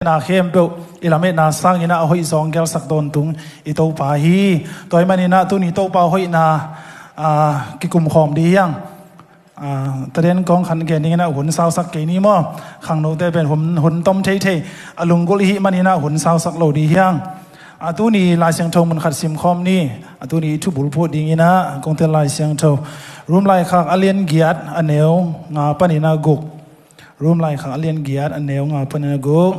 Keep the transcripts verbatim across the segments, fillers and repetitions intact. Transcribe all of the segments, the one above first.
na khempeuh i lametna sangin ah a hoih zawng gelsak tawntung i Topa hi. Tua ahih manin ah tuni Topa hoihna, aa, kikumkhawm ding hi hang. Aa, taden kong khan gen dingin ah hun sausak kei ni maw? Khangnote pen hun, hun tom theithei a lunggulh i hih manin ah hun sausak lo ding hi hang. Aa, tuni Lai Siangtho mun khat simkhawm ni. Aa, tuni i thubulphuh dingin ah kong tel Lai Siangtho Rom laikhak a lian giat a neu nga panin ah guk. Rom laikhak a lian giat a neu nga panin a guk.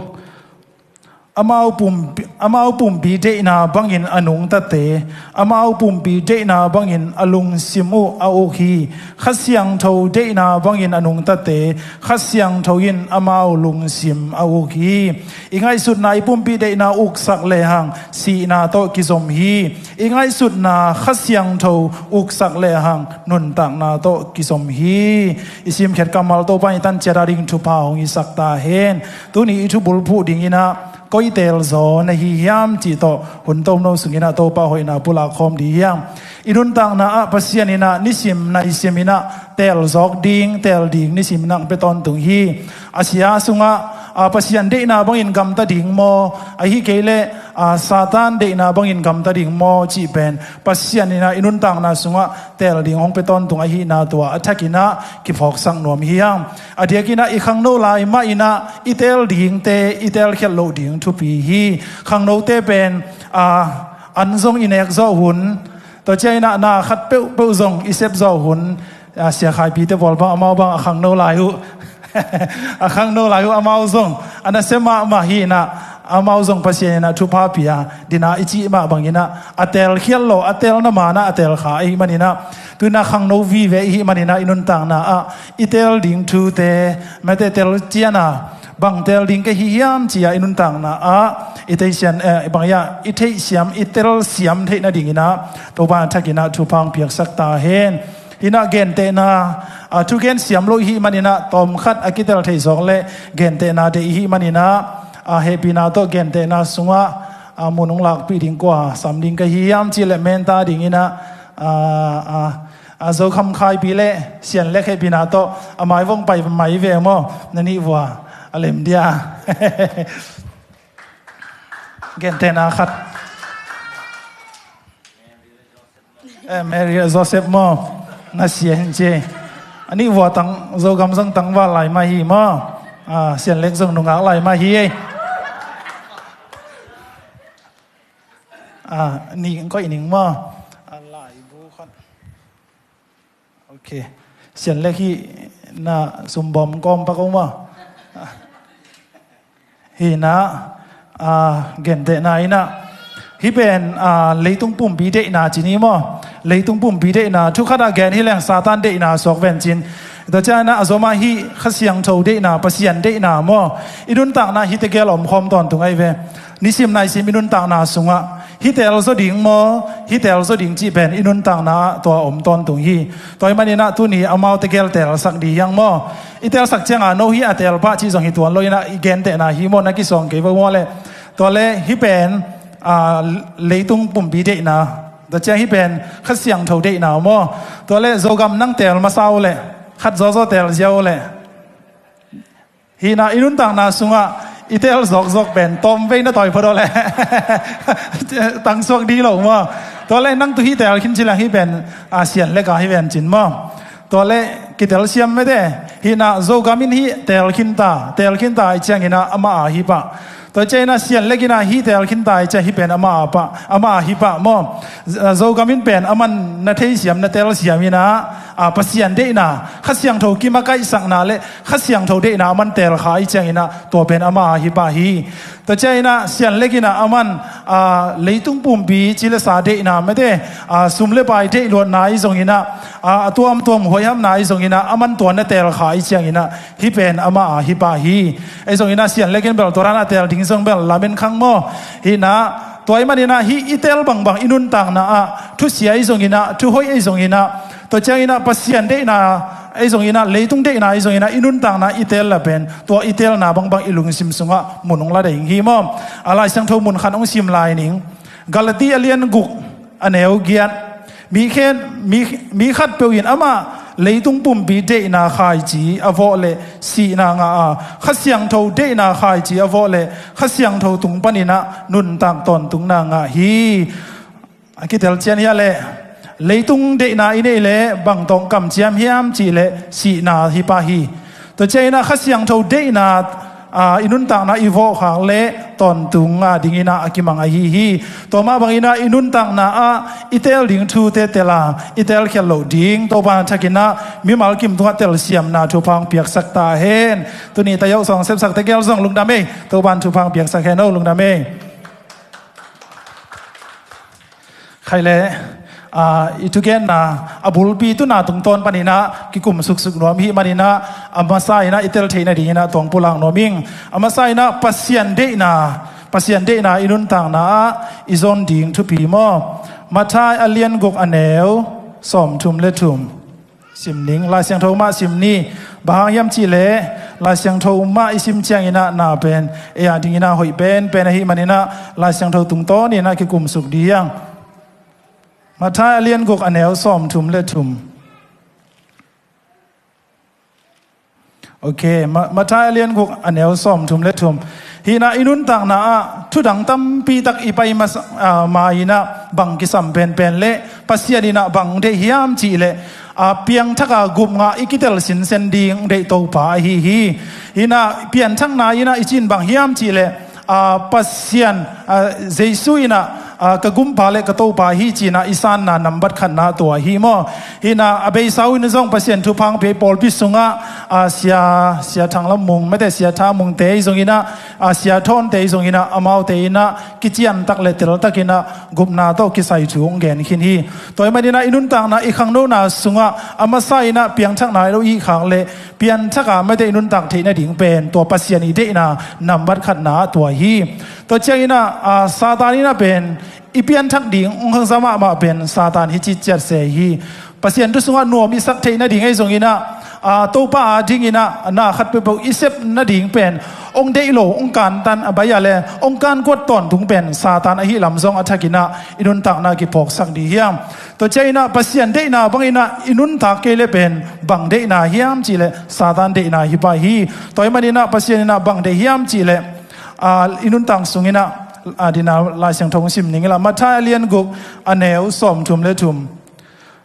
Amau pumpi, amau pumpi deihna bangin a nungtate, amau pumpi deihna bangin a lungsim uh a uk hi. Kha Siangtho deihna bangin a nungtate, Kha Siangtho in amau lungsim a uk hi. I ngaihsutna i pumpi deihna uksak lehang sihna tawh kizom hi. I ngaihsutna Kha Siangtho uksak lehang nuntakna tawh kizom hi. I simkhiat kammal Topa in i tan ciat a ding thupha hong hisak ta hen. Tuni i thubulphuh dingin ah koi teelzaw na hi hiam cih tawh hun tomno sungin ah Topa hoihna pulak khawm ding hi hang. I nuntakna ah Pasian in ah nisim naisim in ah teelzawk ding, teel ding nisim in ah hong pia tawntung hi. A sia sungah, aa, Pasian deihna bangin gamta ding maw, ahi kei leh, aa, Satan deihna bangin gamta ding maw cih pen Pasian in ah i nuntakna sungah teel ding hong pia tawntung ahihna tua a thakin ah kiphawksak nuam hi hang. A diakin ah i khangno lai mah in ah i teel dingte i teelkhiat loh ding thupi hi. Khangnote pen, aa, an zong i nek zawh hun, tua ciangin ah na khat peuhpeuh zong i sep zawh hun, aa, Sia Khaipite bawl bang amau bang a khangno lai uh. A khangno lai uh amau zong a nasia mahmah hi in ah, amau zong Pasian in ah thupha pia ding a i cih mah bangin ah a teelkhiat lo, a teelna man ah a teelkha ahih manin ah, tu in ah khangno vive i hih manin ah i nuntakna ah i teel ding thute, mate, tel ciang a bang teel ding ka hi hiam ci-a i nuntakna ah i theisiam, eh, bang hiam, i theihsiam, i telsiam theih nadingin ah Topa in a thakin ah thupha hong piaksak ta hen. Hi in ah gentehna, aa, thugen siam lo i hih manin ah tawmkhat a kitel thei zawk leh gentehna deih i hih manin ah, aa, hehpihna tawh gentehna sungah, aa, mun hong lakpih ding kua sam ding ka hi hiam cih leh menta dingin ah, aa, aa, aa, Zo Kham Khaipi leh Sian Lek hehpihna tawh a mai vong pai mai ve maw? Na nih vua a lem dia. Gentehna khat. Eh, Mary Joseph maw? Na sia hin ci. A nih vua tang, Zogam zong tangval lai mah hi maw? Ah, Sian Lek zong nungak lai mah hi ei. Ah, nih koih ning maw? A laibu khat. Ok. Sian Lek hih na sumbawm kawm pak uh maw? Hi in ah, ah, gentehna in ah, hih pen, ah, leitung pumpi deihna ci ni maw? Leitung pumpi deihna, thu khat ah gen hi leng Satan deihna suak ven cin. Tua ciang in ah a zom ah hih Kha Siangtho deihna, Pasian deihna maw? I nuntakna hihte gel a omkhawm tawntung ahi ve. Nisim naisim i nuntakna sungah hih teel zaw ding maw, hih teel zaw ding cih pen i nuntakna ah tua a om tawntung hi. Tua ahih manin ah tuni amaute gel teelsak ding hi hang maw? I teelsak ciangin no hih a teel pah cih zong hi tuan lo in ah, i gentehna hi maw, na kisawng kei vo maw leh. Tua leh hih pen, ah, leitung pumpi deihna, tua ciang hih pen Kha Siangtho deihna maw? Tua leh Zogam nang teel masa uh leh, khat zawzaw teel ziau uh leh. Hi in ah i nuntakna sungah i teel zawkzawk pen tawmvei na tawi phot uh leh tangsuak ding lo maw? Tua leh nang tu hih teel khin ci leng hih pen, ah, Sian Lek a hi ven cin maw? Tua leh kitelsiam mete. Hi in ah Zogam in hih teel khin ta, teel khin ta ahih ciangin ah amah a hi pah. Tua ciang in ah Sian Lek in ah hih teel khin ta ahih ciang hih pen amah a pah, amah a hi pah maw? Zogam in pen aman na theisiam, na telsiam in ah, ah, Pasian deihna, Kha Siangtho kimakaihsakna leh Kha Siangtho deihna aman teelkha ahih ciangin ah tua pen amah a hi pah hi. Tua ciang in ah Sian Lek in ah aman, ah, leitung pumpi ci leh sa deihna mete, ah, sum leh pai deih luatna ahi zongin ah, ah, a tuamtuam huaihamna ahi zongin ah aman tua na teelkha ahih ciangin ah hih pen amah a hi pah hi. Ahi zongin ah Sian Lek in bel tua dan a teel ding zong bel lamen khang maw? Hi in ah tua ahih manin ah hih i teel bangbang i nuntakna ah, thusia ahi zongin ah, thuhoih ahi zongin ah, tua ciangin ah Pasian deihna ahi zongin ah, leitung deihna ahi zongin ah i nuntakna i teel leh pen tua i teelna bangbang i lungsim sungah mun hong la ding hi maw? A Lai Siangtho mun khat hong sim lai ning. Galati a lian guk a neu giat. Mi khen, mi, mi khatpeuh in amah, Leitung pumpi deihna khaici a vawh leh sihna ngah a, Kha Siangtho deihna khaici a vawh leh Kha Siangtho tung paninah nuntak tawntungna ngah hi. A kitel cian hiah leh leitung deihna i neih leh bang tawh kamciam hiam cih leh sihna hi pah hi. Tua cianginah Kha Siangtho deihna i nuntakna i vawhkhak leh tawntung ngah dinginah a kimang ahi hi. Tua mah banginah i nuntakna ah i teel ding thute tela i teelkhial loh ding Topan a thakinah mimal kim tungah telsiamna thupha hong piaksak ta hen. Tuni tayoh sawng sepsakte gel zong lungdam ei. Topan thupha hong piaksak hen o, lungdam ei. Khai leh i thugenna a bulpi tuna tungtawn paninah kikum suksuk nuam hih maninah a masa inah i tel theih nadinginah tuang pulak nuam ing. A masa inah Pasian deihna, Pasian deihna i nuntakna ah i zon ding thupi maw? Matthai a lian guk a neu sawmthum le thum. Sim ning, Lai Siangtho mah sim ni. Bang hang hiam cihleh Lai Siangtho mah i sim cianginah na pen ei a dinginah hoih penpen ahih maninah Lai Siangtho tungtawninah kikum suk ding. Matthai a lian guk a neu sawmthum le thum. Ok, Matthai a lian guk a neu sawmthum le thum. Hinah i nuntakna ah thudang tampi tak i pai masa ma inah bang kisam penpen leh Pasian inah bang deih hiam cihleh piangthak a gupngah i kitel sinsen ding deih Topa ahi hi. Hinah pianthakna inah i cin bang hiam cihleh Pasian, Jesu inah ka gumpa le ka Topa hi cinah i sanna nambat khatna tua hi maw? Hinah a beisa uh in zong Pasian thupha hong pia i pawlpi sungah sia, sia Thang Lam Mung, mate sia Tha Mungte i zonginah, sia Thawnte i zonginah amaute inah kiciantak le teltakinah gupna tawh kisai thu hong gen khin hi. Tua ahih maninah i nuntakna i khangnona sungah a masa inah piangthakna i lo ihkhak leh pianthak a mate i nuntak theih nading pen tua Pasian i deihna nambat khatna tua hi. Tua cianginah Satan inah pen i pianthak ding hong khangsa mahmah pen Satan hi citciat se hi. Pasian thu sungah nuam i sak theih nading ei zonginah Topa a dinginah na khat peuhpeuh i sep nading pen hong deih lo, hong kantan a bai a le hong kankuat tawntung pen Satan ahi lam zong a thakinah i nuntakna kiphawksak ding hiam? Tua cianginah Pasian deihna banginah i nuntak kei le pen bang deihna hiam cihleh Satan deihna hi pah hi. Tua ahih maninah Pasian inah bang deih hiam cihleh i nuntak sunginah a dina Lai Siangtho hong sim ning inla, Matthai a lian guk a neu sawmthum le thum.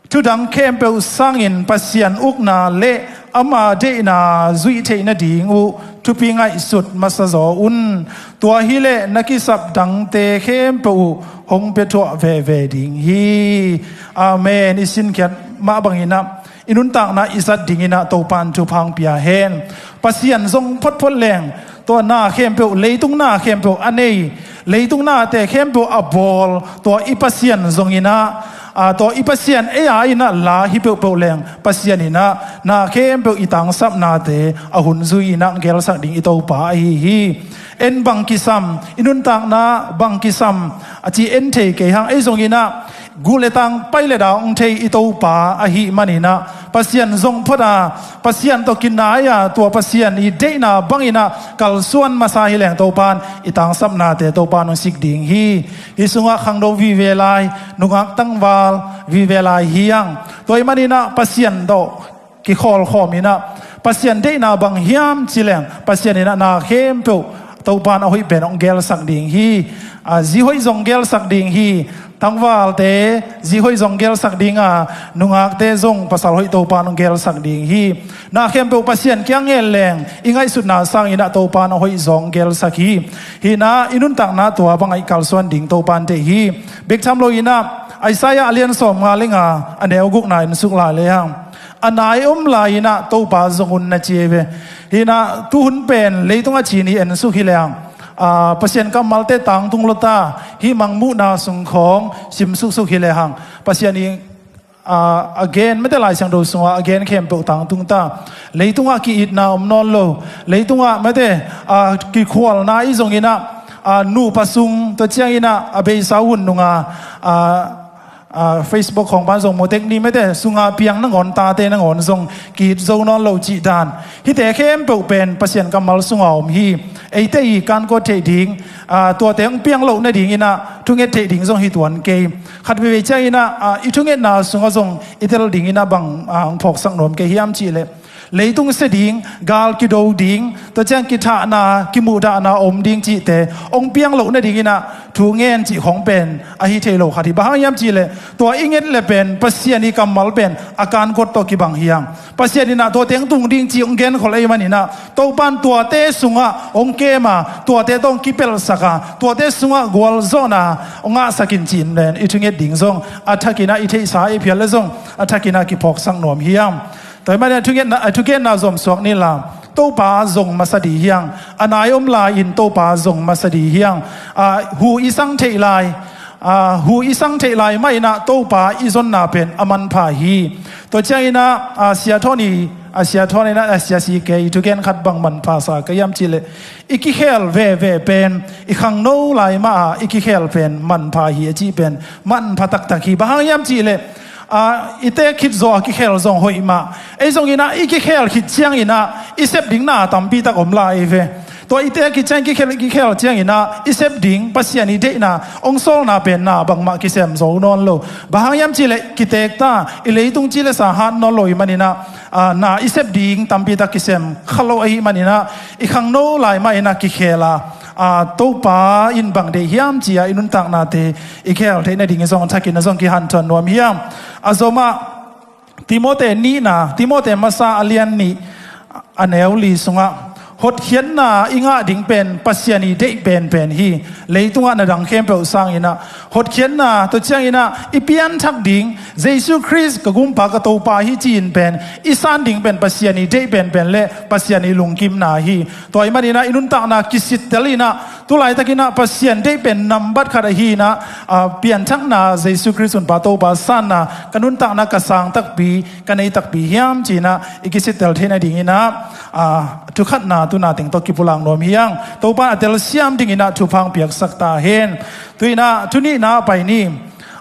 Thudang khempeuh sangin Pasian ukna le ama deihna zuih theih nading uh thupi ngaihsut masa zaw un. Tua hileh na kisap dangte khempeuh uh hong piathuah veve ding hi. Amen. I sinkhiat mah banginah i nuntakna i zat dinginah Topan thupha hong pia hen. Pasian zong photphot leng tua na khempeuh, leitung na khempeuh a nei, leitung nate khempeuh a bawl tua i Pasian zonginah, tua i Pasian ei a inah la hi peuhpeuh leng Pasian inah na khempeuh i tangsapnate a hun zui inah gelsak ding i Topa ahi hi. En bang kisam, i nuntakna bang kisam a ci en thei kei hang, ei zonginah guh le tang, pai le dau hong thei i Topa ahih maninah Pasian zong phot a, Pasian tawh kinai a, tua Pasian i deihna banginah kalsuan masa hileng Topan i tangsapnate Topan hong sik ding hi. Hih sungah khangno vive lai, nungak tangval vive lai hi hang. Tua ahih maninah Pasian tawh kikhawlkhawm inah Pasian deihna bang hiam cileng Pasian inah na khempeuh Topan a hoih pen hong gelsak ding hi. Zi hoih zong gelsak ding hi. Tangvalte zi hoih zong gelsak ding a, nungakte zong pasal hoih Topan hong gelsak ding hi. Na khempeuh Pasian kiang ngen leng i ngaihsutna sanginah Topan a hoih zong gelsak hi. Hinah i nuntakna tua bangah i kalsuan ding Topan deih hi. Bek tham loinah Isaiah a lian sawmnga le nga a neu gukna en suk lai lehang, a nai om lai-inah Topa zong un na ci ei ve. Hinah tuhun pen leitung a cin i en suk hi lehang, Pasian kammalte tangtung lota, hih mangmuhna sung khawng sim suksuk hi lehang, Pasian i a gen mate Lai Siangtho sungah a gen khempeuh tangtung ta. Leitungah ki-itna om nawn lo. Leitungah mate kikhualna i zonginah, nupa sung tua cianginah a beisa hun nunga ah, Facebook khawng pan zong mu tek ni mete, sunga piang nangawn tate nangawn zong ki-it zo nawn lo cih dan. Hihte khempeuh pen Pasian kammal sunga om hi. Eite i kankuat theih ding, ah, tuate hong piang loh nadingin ah thunget theih ding zong hi tuan kei. Khat veivei ciangin ah, ah, i thungetna sungah zong i tel dingin ah bang, ah, hong phawksak nuam kei hiam cih leh, leitung sia ding, gal kido ding, tua ciang kithahna, kimuhdahna om ding cihte hong piang loh nadingin ah thu ngen cih khawng pen ahi thei lo khat hi. Bang hang hiam cih leh, tua i nget leh pen Pasian i kammal pen a kankuat tawh kibang hi hang. Pasian in ah tuate hong tung ding cih hong genkhol ahih manin ah, Topa'n tuate sungah hong kem a, tuate tawh hong kipelhsak a, tuate sungah gualzawhna hong ngahsak in ci-in pen i thunget ding zong a thakin ah i theihsa i phial leh zong a thakin ah kiphawksak nuam hi hang. Tua ahih manin a thungetna, a thungetna zom suak ni la, Topa zong masa di hi hang. A nai om lai-in Topa zong masa di hi hang. Ah, hu i sang theih lai, ah, hu i sang theih lai mah in ah Topa i zonna pen a manpha hi. Tua ciangin ah, ah, Sia Tony, ah, Sia Tony in ah, ah, Sia C K i thugen khat bang manpha sa ka hiam cih leh, i kikhel veve pen, i khangno lai mah a i kikhel pen manpha hi a cih pen manpha taktak hi. Bang hang hiam cih leh, ah, i tek khit zawh a kikhel zong hoih mah. Ei zongin ah i kikhel khit ciangin ah i sep ding na tampi tak om lai ve. Tua i tek khit ciang kikhel, kikhel ciangin ah i sep ding Pasian i deihna, hong sawlna pen na bangmah kisem zo nawn lo. Bang hang hiam cih leh kitek ta, i leitung ci leh sa hat nawn lo ahih manin ah, ah, na i sep ding tampi tak kisem kha lo ahih manin ah, i khangno lai mah in ah kikhel a, ah, Topa in bang deih hiam ci-a i nuntaknate i khel theih nadingin zong a thakin ah zong kihanthawn nuam hi hang. A zomah Timote nihna, Timote masa a lian nih, a neu li sungah, hotkhiatna i ngah ding pen Pasian i deih penpen hi. Leitungah na dang khempeuh sangin ah hotkhiatna, tua ciangin ah i pianthak ding, Jesu Khrist ka Gumpa ka Topa hi ci-in pen i san ding pen Pasian i deih penpen leh Pasian i lungkimna hi. Tua ahih manin ah i nuntakna kisittel in ah, tu laitakin ah Pasian deih pen nambat khat ahi in ah, ah, pianthakna, Jesu Khrist Honpa Topa sanna ka nuntakna ka sang takpi, ka nei takpi hiam ci-in ah i kisittel theih nadingin ah, ah, thu khatna, tuna teng tawh kipulak nuam hi hang. Topa'n a telsiam dingin ah thupha hong piaksak ta hen. Tu-in ah thu nihna pai ni.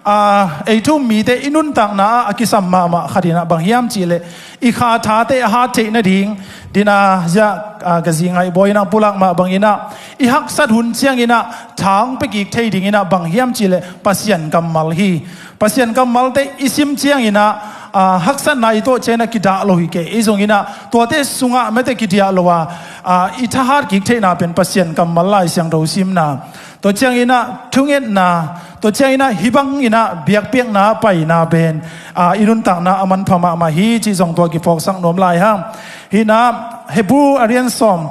Ah, ei thu um mite i nuntakna ah a kisam mahmah khat in ah bang hiam cih leh, i kha thate a hat theih nading, dina zia, ah, ka zi ngaih bawi in ah pulak mah bangin ah, i haksat hun ciangin ah tha hong pia kik thei dingin ah bang hiam cih leh Pasian kammal hi. Pasian kammalte i sim ciangin ah, ah, haksatna i tuah ciangin ah kidah lo hi kei. Ei zongin ah tuate sungah mete kidiah lo a, ah, i thahat kik theihna pen Pasian kammal, Lai Siangtho simna. Tua ciangin ah thungetna, tua ciangin ah hih bangin ah biakpiakna paina pen, ah, i nuntakna a manpha mahmah hi cih zong tua kiphawksak nuam lai hang. Hih in ah Hebru a lian sawm,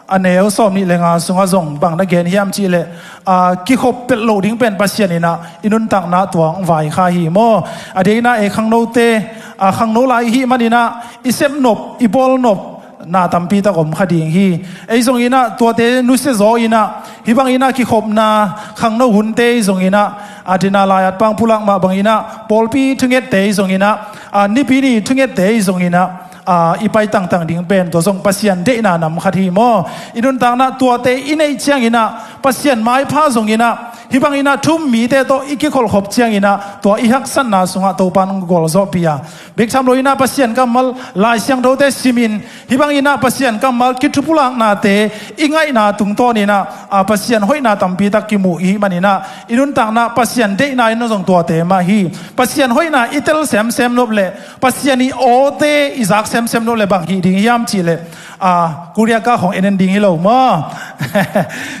a neu sawmnih leh nga sungah zong bang na gen hiam cih leh, ah, kikhop pelh loh ding pen Pasian in ah i nuntakna tua hong vaikhak hi maw. A diakin ah ei khangnote, ah, khangno lai i hih manin ah i sepnop, i bawlnop na tampi tak om kha ding hi. Ei zongin ah tuate nusia zaw in ah, hih bangin ah kikhopna, khangno hunte ei zongin ah, a dina lai-at pang pulak mah bangin ah, pawlpi thungette ei zongin ah, ah, Nipi ni thungette ei zongin ah, ah, i pai tangtang ding pen tua zong Pasian deihna nam khat hi maw. I nuntakna tuate i neih ciangin ah Pasian maipha zongin ah, hih bangin ah thu um mite tawh i kikholhkhop ciangin ah tua i haksatna sungah Topa'n hong gualzawhpih a, bek tham lo in ah Pasian kammal, Lai Siangthote simin, hih bangin ah Pasian kammal kithupulaknate i ngaihna tungtawnin ah, ah, Pasian hoihna tampi tak kimu i hih manin ah, i nuntakna Pasian deihna in ah zong tuate mah hi. Pasian hoihna i tel semsem nop leh, Pasian i awte i zak semsem nop leh bang hih ding hiam cih leh, ah, Korea ka khong en en ding hi lo maw.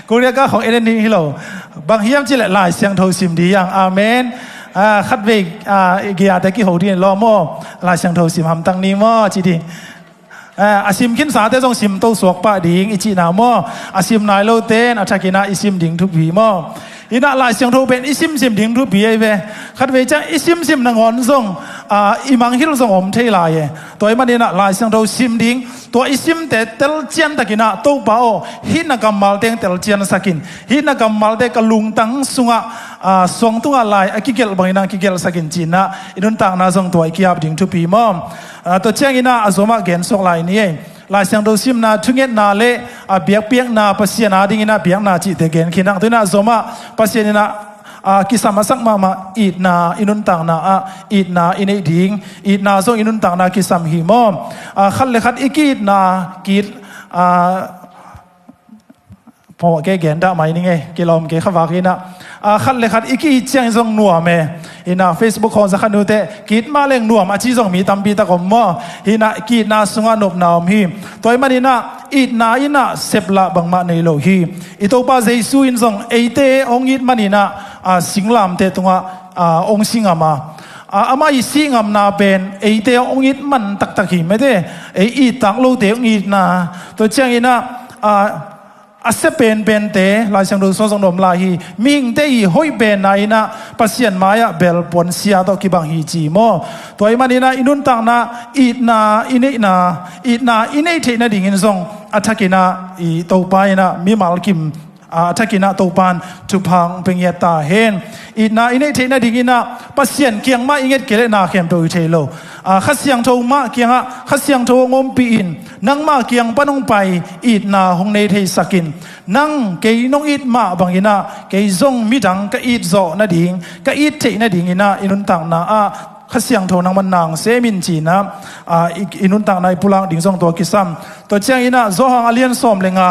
Korea ka khong en en ding hi lo. Bang hiam cih leh Lai Siangtho sim ding hi hang. Amen. Ah, khatvei, ah, giate kiho ding lo maw. Lai Siangtho sim hamtang ni maw ci ding. Ah, a sim khinsate zong sim to suak pah ding i cihna maw. A sim nai lote in a thakin ah i sim ding thupi maw. Hih in ah Lai Siangtho pen i simsim ding thupi ahi ve. Khatvei ciang i simsim nangawn zong, ah, i mangngilh zong om thei lai e. Tua ahih manin ah Lai Siangtho sim ding, tua i simte telcian takin ah, Topa aw, hih na kammal teng telciansak in, hih na kammalte ka lungtang sungah, ah, suangtungah lai a kigelh bangin ah kigelhsak in ci-in ah i nuntakna zong tua i ki-ap ding thupi maw. Ah, tua ciangin ah a zomah gen suak lai ni ei. Lai Siangtho simna, thungetna leh, ah, biakpiakna, Pasian adingin ah biakna cihte gen khin hang. Tu-in ah a zomah Pasian in ah, a, kisam a sak mahmah itna i nuntakna ah, itna i neih ding, itna zong i nuntakna kisam hi maw? A, khat le khat i ki-itna, ki-it, a, pawh ke gen dah mai ning e, kilawm kei kha vak hi na. A, khat le khat i ki-it ciangin zong nuam e. Hi na, Facebook khawng za khat nute, ki-it mah leng nuam a ci zong mi tampi tak om maw? Hi na, ki-itna sungah nopna om hi. Tua ahih manin ah, itna in ah seplah bangmah nei lo hi. I Topa Jesu in zong eite hong it manin ah, a, singlamteh tungah, a, hong si ngam a. A, amah i sih ngamna pen eite hong it man taktak hi mate. Ei it tak lote hong itna. Tua ciangin ah, a, a sia penpente, Lai Siangtho sungah zong na om lai hi. Mihingte i hoih penna in ah Pasian mai-ah bel puansia tawh kibang hi ci maw? Tua ahih manin ah i nuntakna, itna i neihna, itna i neih theih nadingin zong a thakin ah i Topa in ah mimal kim, a, a thakin ah Topan thupha hong pia ngiat ta hen. Itna i neih theih nadingin ah Pasian kiang mah i nget kei leh na khempeuh i thei lo. A, Kha Siangtho mah kiangah, Kha Siangtho hong ompih in, nangmah kiang pan hong pai itna hong nei theisak in. Nang kei nong it mah bangin ah, kei zong midang ka it zawh nading, ka it theih nadingin ah i nuntakna ah Kha Siangtho nangman na hong sem in ci-in ah, a, i, i nuntakna i pulak ding zong tua kisam. Tua ciangin ah Johan a lian sawm le nga,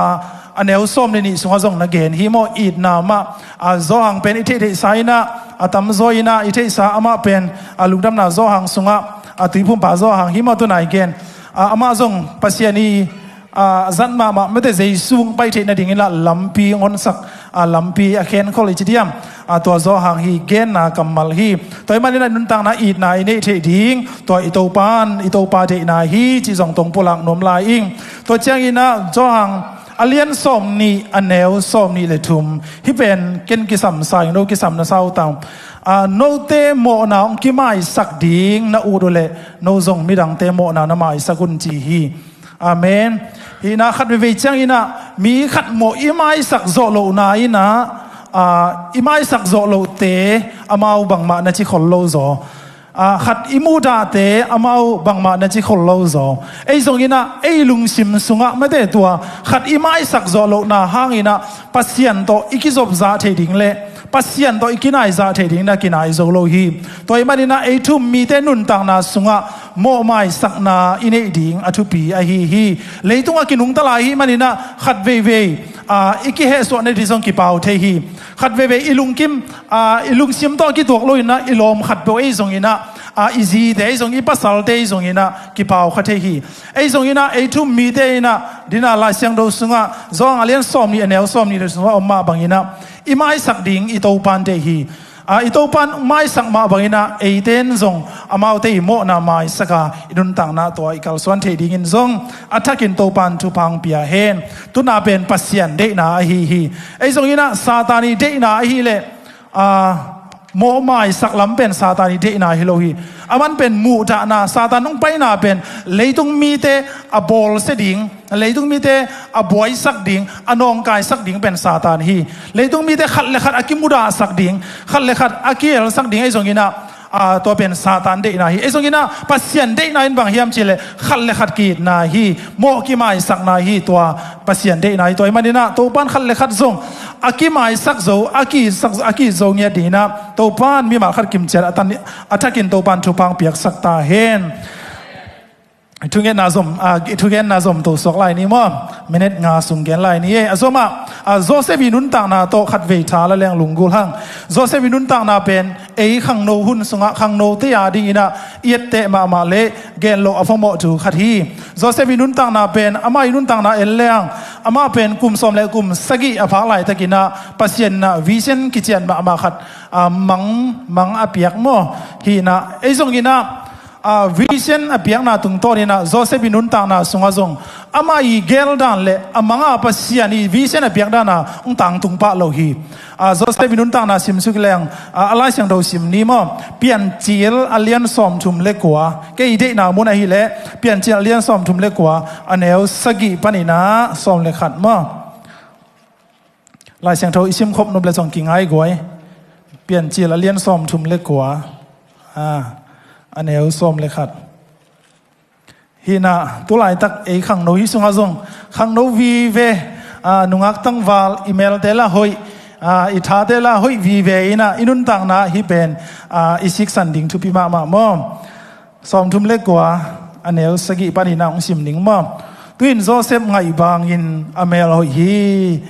a neu sawm le nih sungah zong na gen hi maw, itna mah. A, Johan pen i theihtheihsa in ah, a tamzaw in ah i theihsa amah pen, a, Lungdamna Johan sungah, a, Tuiphumpa Johan hi maw, tu-in i gen. A, amah zong Pasian i, a, zat mahmah mate, Jesu hong pai theih nadingin ah lampi hong honsak, a, lampi a khenkhol i ci diam. A, tua Johan hi, genna kammal hi. Tua ahih manin ah nuntakna itna i neih theih ding, tua i Topan, i Topa deihna hi cih zong tong pulak nuam lai ing. Tua ciangin ah Johan a lian sawm nih, a neu sawm nih le thum, hih pen ken kisam sa ing, no kisam na sa uh tam. A, note mawhna hong kimaisak ding na ut uh leh, no zong midangte mawhna na maisak un ci hi. Amen. Hi na, khat veivei ciangin ah mi khat mawh i maisak zawh lohna in ah, a, i maisak zawh lohte amau bangmah na ci khol lo zaw. A, khat i muhdahte amau bangmah na ci khol lo zaw. Ei zongin ah ei lungsim sungah mate, tua khat i maisak zawh lohna hangin ah Pasian tawh i kizop zah thei ding le Pasian tawh i kinai zah thei ding na kinai zo lo hi. Tua ahih manin ah ei thu-um mite nuntakna sungah mawh maisakna i neih ding a thupi ahi hi. Leitung a kinungta lai ahih manin ah khat veivei, a, i kihehsuah nading zong kipau thei hi. Khat veivei i lungkim, a, i lungsim tawh a kituak lo in ah i lawm khatpeuh ei zongin ah, a, i zite ei zong, i pasalte ei zongin ah kipau kha thei hi. Ei zongin ah ei thu-um mite in ah, dina Lai Siangtho sungah Johan a lian sawm nih, a neu sawm nih le sungah om mah bangin ah i maisak ding i Topan deih hi. A, i Topan maisak mah bangin ah eite in zong amaute i mawhna maisak a, i nuntakna tua i kalsuan theih dingin zong a thakin Topan thupha hong pia hen. Tu-in ah pen Pasian deihna ahi hi. Ei zongin ah Satan i deihna ahih leh, a, mawh maisak lam pen Satan i deihna hi lo hi. Aman pen muhdahna, Satan hong paina pen leitung mite a bawlsia ding, leitung mite a buaisak ding, a nawngkaisak ding pen Satan hi. Leitung mite khat le khat a kimudahsak ding, khat le khat a kielsak ding, ei zongin ah, a, tua pen Satan deihna hi. Ei zongin ah Pasian deihna in bang hiam cih leh khat le khat ki-itna hi, mawh kimaisakna hi, tua Pasian deihna hi. Tua ahih manin ah Topan khat le khat zong a kimaisak zo, a ki-itsak, a ki-it zo ngiat dingin ah Topan mimal khat kimciat a tan, a thakin Topan thupha hong piaksak ta hen. Thugenna zom, a, thugenna zom to suak lai ni maw? Minute nga sung gen lai ni e. A zom ah, a, Joseph i nuntakna tawh khat vei tha la leng lunggulh hang. Joseph i nuntakna pen ei khangno hun sungah khangnote a dingin ah i etteh mahmah le gen loh a phamawh thu khat hi. Joseph i nuntakna pen, amah i nuntakna en leng, amah pen kum sawm le kum sagih a phak laitakin ah Pasian in ah vision kician mahmah khat, a, mang, mang a piak maw? Hi na, ei zongin ah, a, vision a piakna tungtawnin ah Joseph i nuntakna sungah zong amah i geldan le a mang a Pasian i vision a piakdan ah hong tangtung pah lo hi. A, Joseph i nuntakna simsuk leng, a, a Lai Siangtho sim ni maw? Piancil a lian sawmthum le kua. Kei i deihna mun ahih leh Piancil a lian sawmthum le kua, a neu sagih panin ah sawm le khat maw? Lai Siangtho i simkhop nop le zong kingaiguai. Piancil a lian sawmthum le kua, a, a neu sawm le khat. Hi na, tu laitak ei khangno hi sungah zong khangno vive, a, nungak tangval, i melte la hoih, Ah, i thate la hoih vive in ah, i nuntakna hih pen, ah, i siksan ding thupi mahmah maw. Sawmthum le kua, a neu sagih panin ah hong sim ning maw. Tu-in Joseph ngaih bangin a mel hoih hi.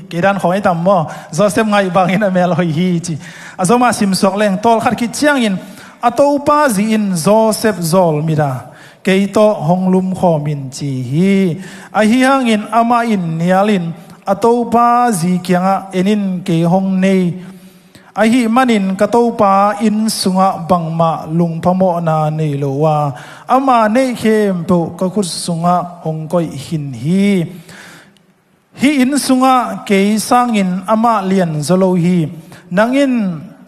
Kei dan khawng ei tam maw. Joseph ngaih bangin a mel hoih hi ci. A zom a simsuak leng, tawlkhat khit ciangin a topa zi in Joseph zawlmit a, kei tawh hong lumkhawm in ci hi. Ahi hangin amah in nial in a topa zi kiangah en in, kei hong nei ahih manin ka topa inn sungah bangmah lungphamawhna nei lo a, ama neih khempeuh ka khut sungah hong koih khin hi. Hih inn sungah kei sangin amah lianzaw lo hi. Nang in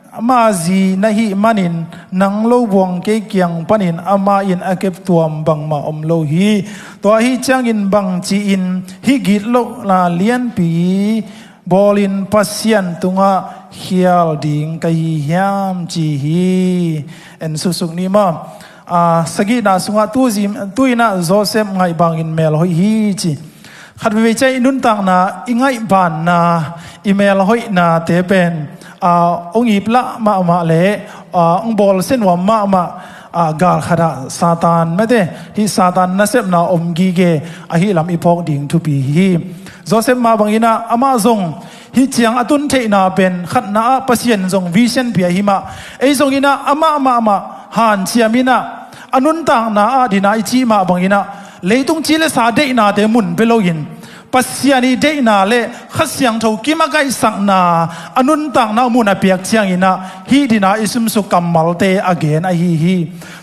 ama zi na hih manin nang lo buang kei kiang panin ama in a keptuam bangmah om lo hi. Tua ahih ciangin bangci-in hih gitlohna lianpi bawlin Pasian tungah khial ding ka hi hiam ci hi. En suksuk ni maw. Ah, sagihna sungah tu zi, tu in ah Joseph ngaih bangin mel hoih hi ci. Khat veivei ciang i nuntakna, i ngaihbanna, i mel hoihnate pen, ah, hong iplah mahmah le, ah, hong bawlsia nuam mahmah, ah, gal khat ah Satan mate, hih Satan nasepna om gige ahih lam i phawk ding thupi hi. Joseph mah bangin ah amah zong hih ciang a tun theihna pen khatna ah Pasian zong vision pia hi mah. Ei zong in ah amah mahmah hanciam in ah a nuntakna ah dina i cih mah bangin ah leitung ci le sa deihnate mun pia loin Pasian i deihna le Kha Siangtho kim a kaihsakna a nuntakna mun a piak ciangin ah hih dina i simsuk kammalte a gen ahi hi.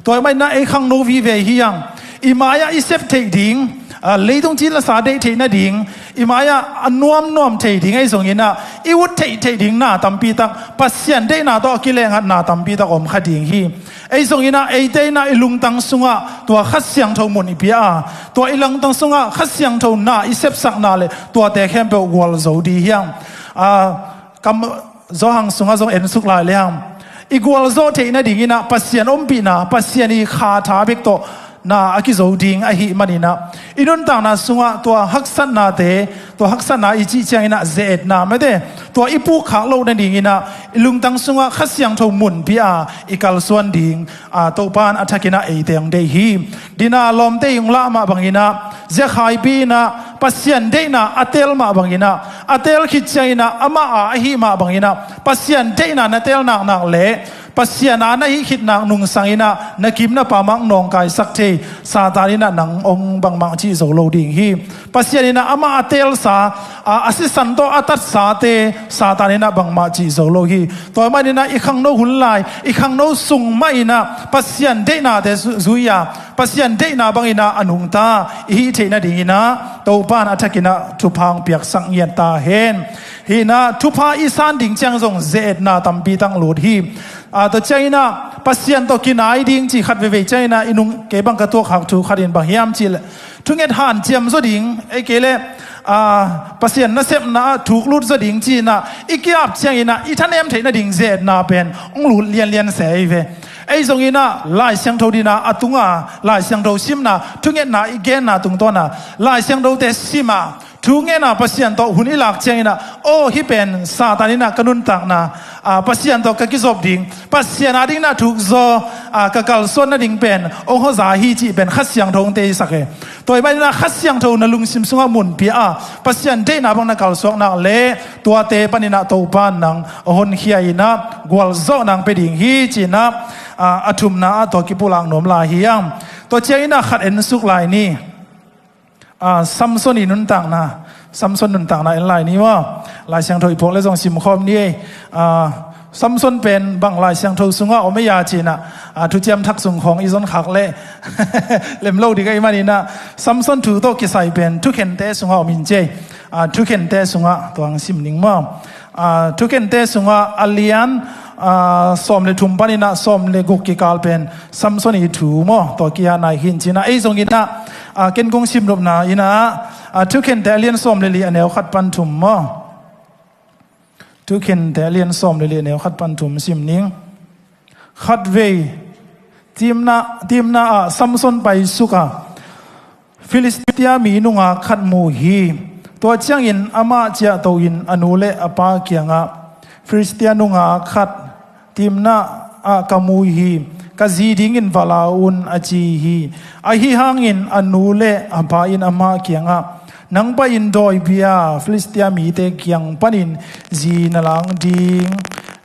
Tua ahih manin ah ei khangno vive hi hang. I mai-ah i sep theih ding, ah, leitung ci le sa deih theih nading, i mai-ah a nuamnuam thei ding ahi zongin ah i ut theih theih ding na tampi tak, Pasian deihna tawh a kilehnghat na tampi tak om kha ding hi. Ei zongin ah eite in ah i lungtang sungah tua Kha Siangtho mun i pia a, tua i lungtang sungah Kha Siangtho na i sepsakna le tuate khempeuh gualzo ding hi hang. Ah, kam Johan sungah zong en suk lai le hang. I gualzawh theih nadingin ah Pasian ompihna, Pasian i kha tha bek tawh na a kizo ding ahih manin ah i nuntakna sungah tua haksatnate, tua haksatna i cih ciangin ah ze-etna mate, tua i pukkhak loh nadingin ah i lungtang sungah Kha Siangtho mun pia a i kalsuan ding, ah, Topa in a thakin ah eite hong deih hi. Dina lawmte i hong lah mah bangin ah ziakhaipi in ah Pasian deihna a teel mah bangin ah, a teel khit ciangin ah amah a ahih mah bangin ah Pasian deihna na teel naknak le Pasian a na hih khit nak nungsang in ah na kim na pam ah nawngkaisak thei Satan in ah nang hong bangmah cih zo lo ding hi. Pasian in ah amah a teelsa, a, a sisan tawh a tatsate Satan in ah bangmah cih zo lo hi. Tua ahih manin ah i khangno hun lai, i khangno sung mah in ah Pasian deihnate zu-, zui a, Pasian deihna bangin ah a nungta i hih theih nadingin ah Topa in a thakin ah thupha hong piaksak ngiat ta hen. Hih in ah thupha i san ding ciang zong ze-etna tampi tak lut hi. Ah, tua ciangin ah Pasian tawh kinai ding cih khat veivei ciangin ah i nung, kei bang ka tuahkhak thu khat in bang hiam cih leh thunget hanciam zaw ding, ei kei leh, ah, Pasian nasepna ah thuk lut zaw ding ci-in ah i ki-ap ciangin ah i thanem theih nading ze-etna pen hong lut lianlian se ei ve. Ei zongin ah Lai Siangtho dina a tunga Lai Siangtho simna, thungetna i genna tungtawn a Lai Siangthote sim a, thungetna Pasian tawh hun i lak ciangin ah, aw, hih pen Satan in ah ka nuntakna, ah, Pasian tawh ka kizop ding, Pasian a dingin ah thuk zaw, ah, ka kalsuan nading pen hong hawza hi cih pen Kha Siangtho hong teisak e. Tua ahih manin ah Kha Siangtho na lungsim sungah mun pia a, Pasian deihna bang na kalsuak nak leh tuate panin ah Topa in nang a honkhia in ah gualzawhna hong pia ding hi ci-in ah, ah, a thumna ah tua kipulak nuam lai hi hang. Tua ciangin ah khat en suk lai ni. Ah, Samson i nuntakna, Samson nuntakna en lai ni maw. Lai Siangtho i phawk leh zong simkhawm ni ei. Ah, Samson pen bang Lai Siangtho sungah om ei a ci-in ah, ah, Thuciam Thak sung khawng i zon khak leh lem lo ding ahih manin ah Samson thu tawh kisai pen Thukhente sungah om in ci ei. Ah, Thukhente sungah tua hong sim ning maw. Ah, Thukhente sungah a lian, ah, sawm le thum panin ah sawm le guk kikal pen Samson i thu maw, tua kiha nai khin ci-in ah, ei zongin ah, ah, ken kong simnopna in ah, ah, Thukhente a lian sawm le li a neu khat pan thum maw. Thukhente a lian sawm le li a neu khat pan thum sim ning. Khatvei, Timna, Timna ah Samson paisuk a, Filistia mi nungak khat mu hi. Tua ciangin amah ciahto-in a nu le a pa kiangah, Filistia nungak khat timna ah ka mu hi. Ka zi dingin va la un, a ci hi. Ahi hangin a nu le a pa in amah kiangah, nang pai in dawi bia Filistia mite kiang panin zi na lak ding.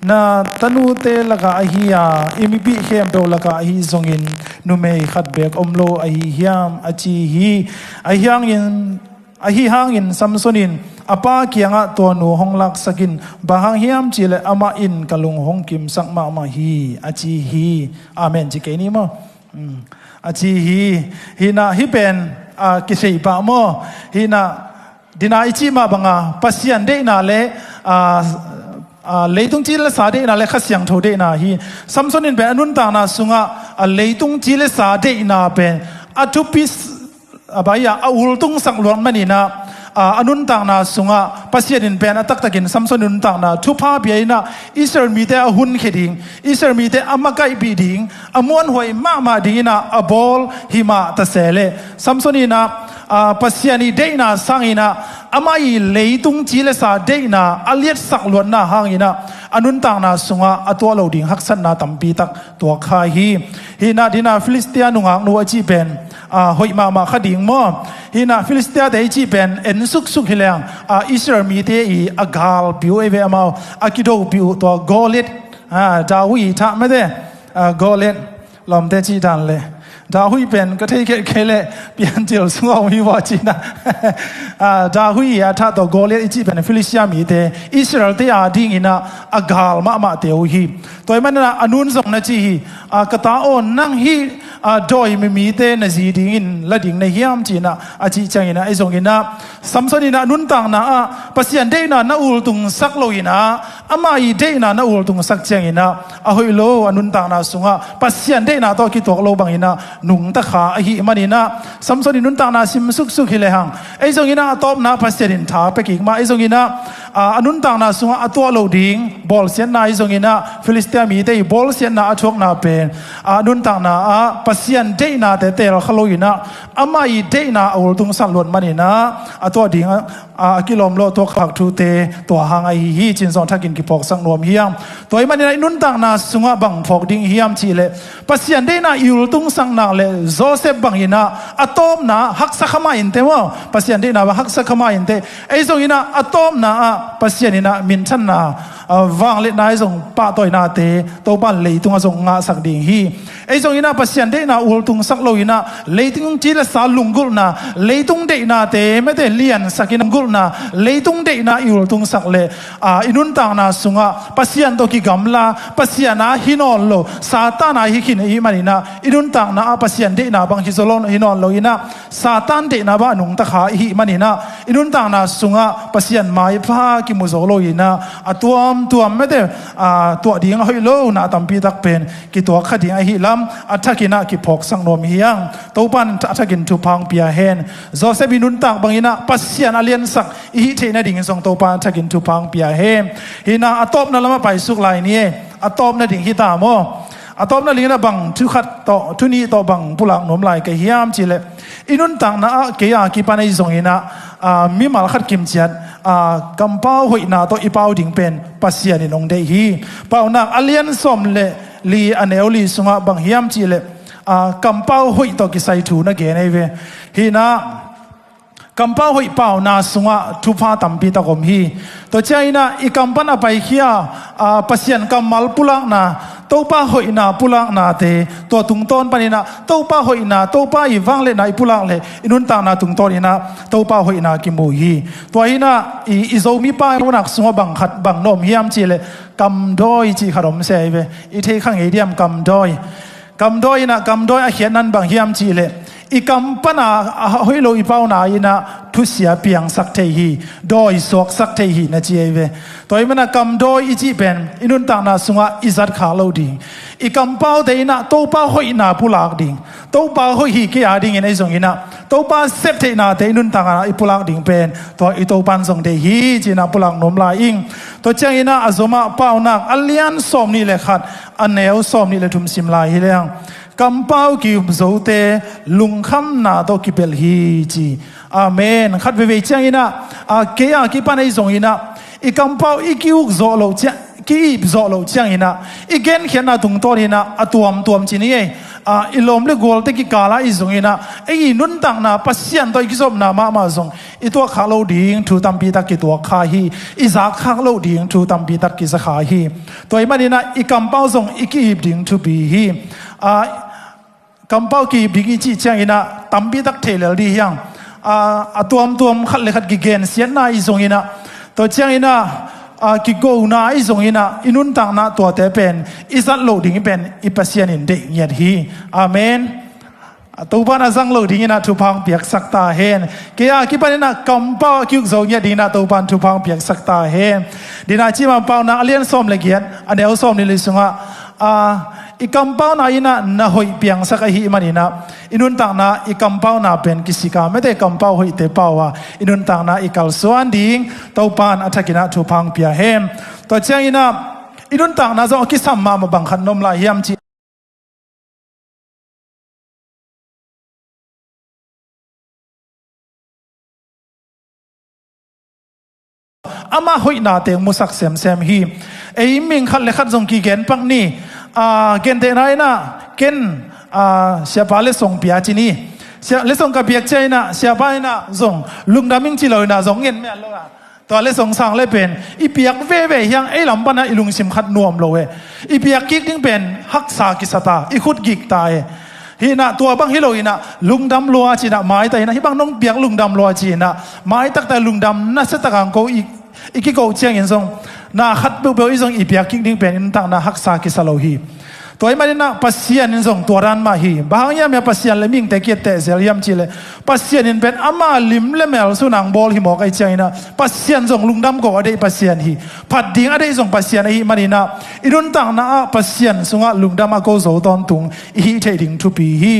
Na tanute lakah ahi a, i mipih khempeuh lakah ahi zongin numei khat beek om lo ahi hiam, a ci hi. Ahi hangin Ahi hangin Samson in a pa kiangah tua nu hong laksak in, bang hang hiam cihleh amah in ka lung hong kimsak mahmah hi, a ci hi. Amen ci kei ni maw? Mm. A ci hi. Hih na hih pen, ah, kisei pah maw? Hih na dina i cih mah banga Pasian deihna le, ah, ah, leitung ci le sa deihna le Kha Siangtho deihna hi. Samson in pen a nuntakna sungah, ah, leitung ci le sa deihna pen a thupi s- a bai a, a ultungsak luat maninah, a, a nuntakna sungah Pasian in pen a taktakin Samson nuntakna thupha pia inah Israel mite a hunkhia ding, Israel mite a makaihpih ding, a muanhuai mahmah dinginah a bawl himah ta se leh Samson inah, a, Pasian i deihna sanginah amah i leitung ci le sa deihna a liatsak luatna hanginah a nuntakna sungah a tuah lo ding haksatna tampi tak tuak kha hi. Hih na dina Filistia nungaknu a cih pen, a, hoih mahmah kha ding maw? Hih na Filistiate i cih pen en suksuk hi leng, a, Israel mite i a galpiu ei ve amau, a kidopiu tua Goliat, a, Dahui i thah mete, a, Goliat lawmte cih dan le. Dahui pen ka thei kei kei le piancil sungah om hi vua cihna. A, Dahui i a thah tua Goliat i cih pen Filistia mite Israelte a dinginah a gal mahmahte uh hi. Tua i manina a nun zong na ci hi, a, ka ta aw, nang hih, a, dawi mimite na zi dingin la ding na hiam cinah a cih cianginah ei zonginah Samson inah nuntakna ah Pasian deihna na ultungsak loinah amah i deihna na ultungsak cianginah a hoih lo a nuntakna sungah Pasian deihna tawh kituak lo banginah nungta kha ahih maninah Samson i nuntakna sim suksuk hi lehang ei zonginah a tawpna Pasian in tha pia kik mah ei zonginah, a, a nuntakna sungah a tuah lo ding bawlsiatna ei zonginah Filistia mite i bawlsiatna a thuakna pen, a, a nuntakna ah Pasian deihnate tel kha loinah amah i deihna a ultungsak luat maninah a tuah ding a, a, a kilawm lo tuak khak thute tua hang ahi hi cin zong thakin kiphawksak nuam hiam? Tua i maninah i nuntakna sungah bang phawk ding hiam cihleh Pasian deihna i ultungsak nak le Joseph banginah a tawpna haksa kha mah inte maw? Pasian deihna bang haksa kha mah inte. Ei zonginah a tawpna ah Pasian inah minthanna, a, vangliatna ei zong pahtawinate Topa in leitungah zong ngahsak ding hi. Ei zonginah Pasian deihna ultungsak loinah leitung ci le sa lunggulhna, leitung deihnate mete liansak inah lunggulhna, leitung deihna i ultungsak le, a, i nuntakna sungah Pasian tawh kigamla, Pasian a hi nawn lo, Satan a hi khin i hih maninah i nuntakna ah Pasian deihna bang hi zaw lo hi nawn loinah Satan deihna bang a nungta kha i hih maninah i nuntakna sungah Pasian maipha kimu zo loinah a tuamtuam mete, a, tuah ding a hoih lo na tampi tak pen kituak kha ding ahih lam a thakinah kiphawksak nuam hiang. Topa in a thakin thupha hong pia hen. Joseph i nuntak banginah Pasian a liansak i hih theih nadingin zong Topa in a thakin thupha hong pia hen. Hih na a tawpna lamah paisuk lai ni e. A tawpna ding hi ta maw? A tawpna dingin a bang thu khat tawh, thu nih tawh bang pulak nuam lai ka hiam cihleh i nuntakna ah kei a kipan ei zonginah, a, mimal khat kimciat, a, kampau hoihna tawh i pau ding pen Pasian in hong deih hi. Paunak a lian sawm le li a neu li sungah bang hiam cihleh, a, kampau hoih tawh kisai thu na gen ei ve. Hih na kampau hoih pauna sungah thupha tampi tak om hi. Tua cianginah i kam pan a paikhia, a, Pasian kammal pulakna, Topa hoihna pulaknate tua tungtawn paninah Topa hoihna, Topa i vangliatna i pulak le i nuntakna tungtawninah Topa hoihna kimu hi. Tua hinah i, i Zomi paunak sungah bang khat bang na om hiam cihleh kamdawi cih khat om se ahi ve. I thei kha ngei diam kamdawi? Kamdawi inah kamdawi a khiatnan bang hiam cihleh i kam pana a hoih lo i pauna inah thusia piangsak thei hi, dawi suaksak thei hi na ci ahi ve. Tua i mana kamdawi i cih pen i nuntakna sungah i zat khak lo ding, i kampaute inah Topa hoihna pulak ding, Topa hoih hi kei a dingin ei zonginah Topa septheihnate i nuntakna i pulak ding pen tua i Topa in zong deih hi cinah pulak nuam lai ing. Tua cianginah a zomah paunak a lian sawm nih le khat a neu sawm nih le thum sim lai hi leng kampau ki-um zote lungkhamna tawh kipelh hi ci. Amen. Khat veivei cianginah, a, kei a kipan ei zonginah i kampau i ki-uk zawh loh ciah ki-ip zawh loh cianginah i genkhiatna tungtawninah a tuamtuam ci ni ei. Ah, i lawm le gualte kikalah i zonginah ei i nuntakna Pasian tawh i kizopna mahmah zong i tuakkhak loh ding thu tampitak kituakkha hi. I zakkhak loh ding thu tampitak kizakha hi. Tua i maninah i kampau zong i ki-ip ding thupi hi. Ah, kampau ki-ip ding i cih cianginah tampitak thei lel dih hiang. Ah, a tuamtuam khat le khat kigensiatna i zonginah, tua cianginah, ah, kigona i zonginah i nuntakna tuate pen i zat loh ding pen i Pasian in deih ngiat hi. Amen. Ah, Topan a zang loh dinginah thupha hong piaksak ta hen. Kei a kipaninah kampau a ki-uk zo ngiat dinginah Topan thupha hong piaksak ta hen. Dinah cimah Paunak a lian sawm le giat, a neu sawm le li sungah, ah, i kampauna inah na hoih piangsak ahih maninah i nuntakna i kampauna pen kisika mete kampau hoihte pau a i nuntakna i kalsuan ding Topan a thakinah thupha hong pia hen. Tua cianginah i nuntakna zong a kisam mahmah bang khat na om lai hiam cih ama hoihnate musak semsem hi. Ei ming khat le khat zong kigen pak ni. Ah, gentehna inah ken, ah, siapa letsong pia ci ni. Sia, letsong ka piak cianginah siapa inah zong lungdam ing ci lo inah zong ngen mial lo a. Tua letsong sang le pen i piak veve hiang ei lam panah i lungsim khat nuam lo e. I piak kik ding pen haksa kisa ta, i khut gik ta e. Hinah tua bang hi lo inah lungdam lua cinah maita inah hih bang nong piak lungdam lua cinah maitakta lungdam nasia takang ko i, i kiko ciangin zong na khat peuhpeuh i zong i piak kik ding pen i nuntakna haksa kisa lo hi. Tua i maninah Pasian in zong tua dan mah hi. Bang hang hiam hia Pasian le mihingte kiatteh zel hiam cihleh Pasian in pen ama lim le mel sunang bawl hi mawk ahi cianginah Pasian zong lungdam ko a deih Pasian hi. Phat ding a deih zong Pasian ahih maninah i nuntakna ah Pasian sungah lungdam a ko zo tawntung i hih theih ding thupi hi.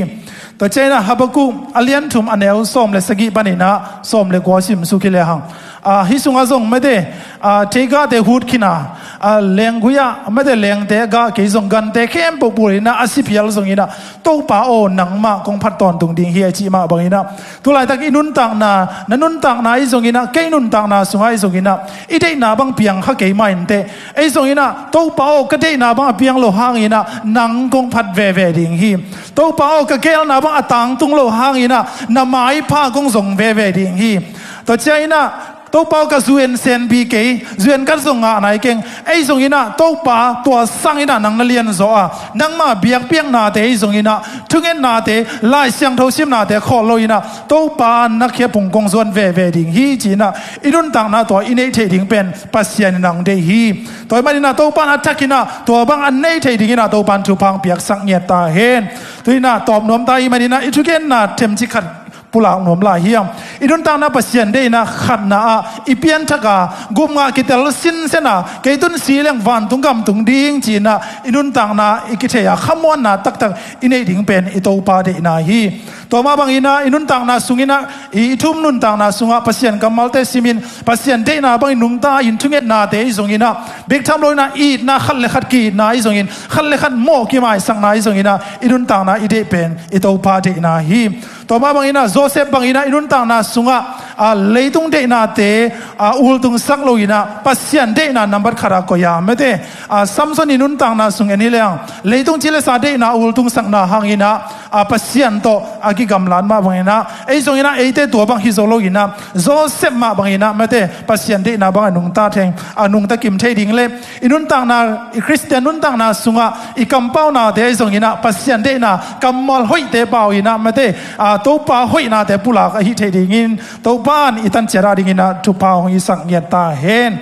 Tua cianginah Habakuk a lian thum a neu sawm le sagih paninah sawm le kua simsuk hi lehang. Ah, hih sungah zong mete, ah, theigahte hut khin a, ah, lenggui ah mete lengte gah kei zong gante khempeuh pul inah a si phial zonginah Topa aw nangmah kong phat tawntung ding hi a cih mah banginah tulaitak i nuntakna, na nuntakna i zonginah kei nuntakna sungah i zonginah i deihna bang piang kha kei mah inteh. Ei zonginah Topa aw ka deihna bang a piang lo hanginah nang kong phat veve ding hi. Topa aw ka geelna bang a tangtung lo hanginah na maipha kong zong veve ding hi. Tua cianginah Topa aw ka zuan senpi kei, zuan kat zong ngah nai keng. Ei zonginah Topa tua sanginah nang na lianzaw a nangmah biakpiaknate ei zonginah thungetnate, Lai Siangtho simnate khawl lo inah Topa na khia pung kong zuan veve ding hi cinah i nuntakna tua i neih theih ding pen Pasian in nang deih hi. Tua i maninah Topan a thakinah tua bang a neih theih dinginah Topan thupha hong piaksak ngiat ta hen. Tuinah tawp nuam ta i maninah i thugenna themcik khat pulak nuam lai hiam? I nuntakna Pasian deihna khatna ah i pianthak a gupngah kitel sinsen a kei tun si leng vantung gam tung ding cinah i nuntakna i kithei a khamuanna taktak i neih ding pen i Topa deihna hi. Tua mah banginah i nuntakna sunginah i, i thum nuntakna sungah Pasian kammalte simin Pasian deihna bangin nungta in thungetnate i zonginah bek tham loinah itna khat le khat ki-itna i zongin khat le khat mawh kimaisakna i zonginah i nuntakna i deih pen i Topa deihna hi. Tua mah banginah Joseph banginah i nuntakna sungah, ah, leitung deihnate, ah, ultungsak loinah Pasian deihna nambat khatah koih a mete, ah, Samson i nuntakna sung en hi leng leitung cilesa deihna ultungsakna hanginah, ah, Pasian tawh a kigamlat mah banginah ei zonginah eite tua bang hi zo loinah Joseph mah banginah mete Pasian deihna bang a nungta theng, a nungta kim thei ding le i nuntakna, i Khristian nuntakna sungah i kampaunate ahi zonginah Pasian deihna kammal hoihte pau inah mete, ah, Topa hoihnate pulak ahi thei dingin Topa in i tanciat a dinginah thupha hong i sak ngiat ta hen.